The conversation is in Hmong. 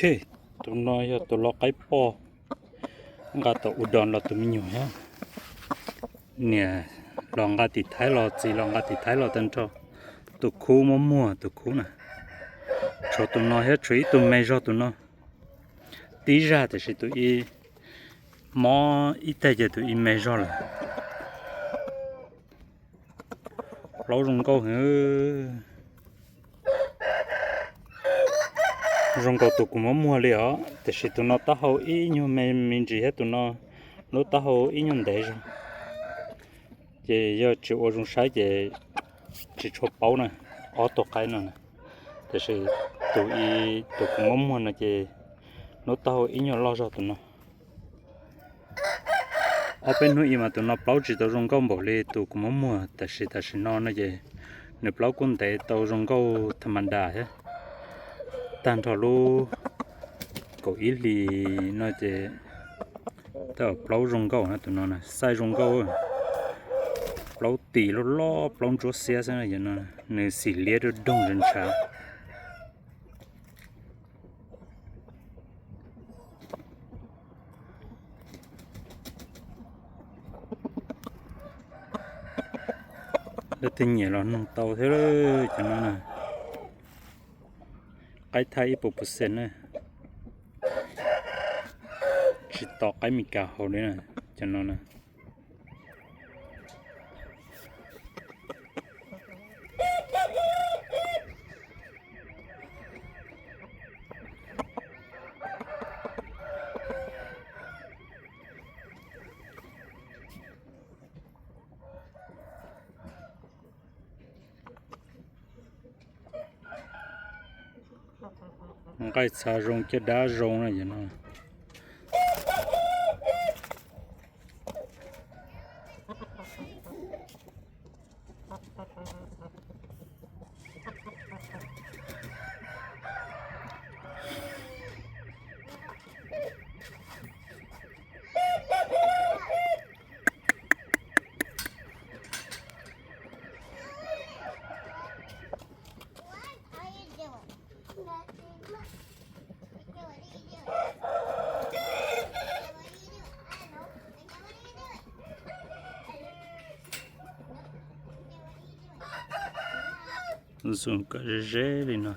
Tus no yog tus lau qaib poj, nqa tau ua dog los tus me nyuam thiab. Niam los nqa tim Thaib los, txiv los nqa tim Thaib los tag nrho. Tus khub muab muag, tus khub na. Tshuav tus no thiab, tshuav ib tug me zog tus no. Tib zag tiam sis tus ib mob ib teg ces tus ib me zog lawm. Plaub zoo nkauj heev. Zoo nkaus tus kuv muab muag li os, tiam sis tus no taub hau ib nyuag me me ntsis thiab tus no lub taub hau ib nyuag ntev zog. Ces yog tsis ua zoo saib ces tsis tshua paub na, ob tug qaib no na. Tiam sis tus ib, tus kuv muab muag no ces lub taub hau ib nyuag loj zog tus no. Ob peb hnub ib mas tus no plaub tsis tau zoo nkauj npaum li tus kuv muab muag, tiam sis tam sim no no ces nws plaub kuj ntev tau zoo nkauj tha ma das thiab. Tag nrho lub kaum ib hlis no ces tab plaub zoo nkauj na, tus no na xaij zoo nkauj. Plaub tis loj loj, plaub ntsuab xiab xwb no, nws xim liab doog doog ntshav. Leej twg nyiam los noog tau thiab, cov no na. Qaib Thaib ib puas percent na, tsis tau qaib Meskas haus li na, cov no na. Nqaij txha zoo, caj dab zoo na, cov no. Zoo kom ze ze li no.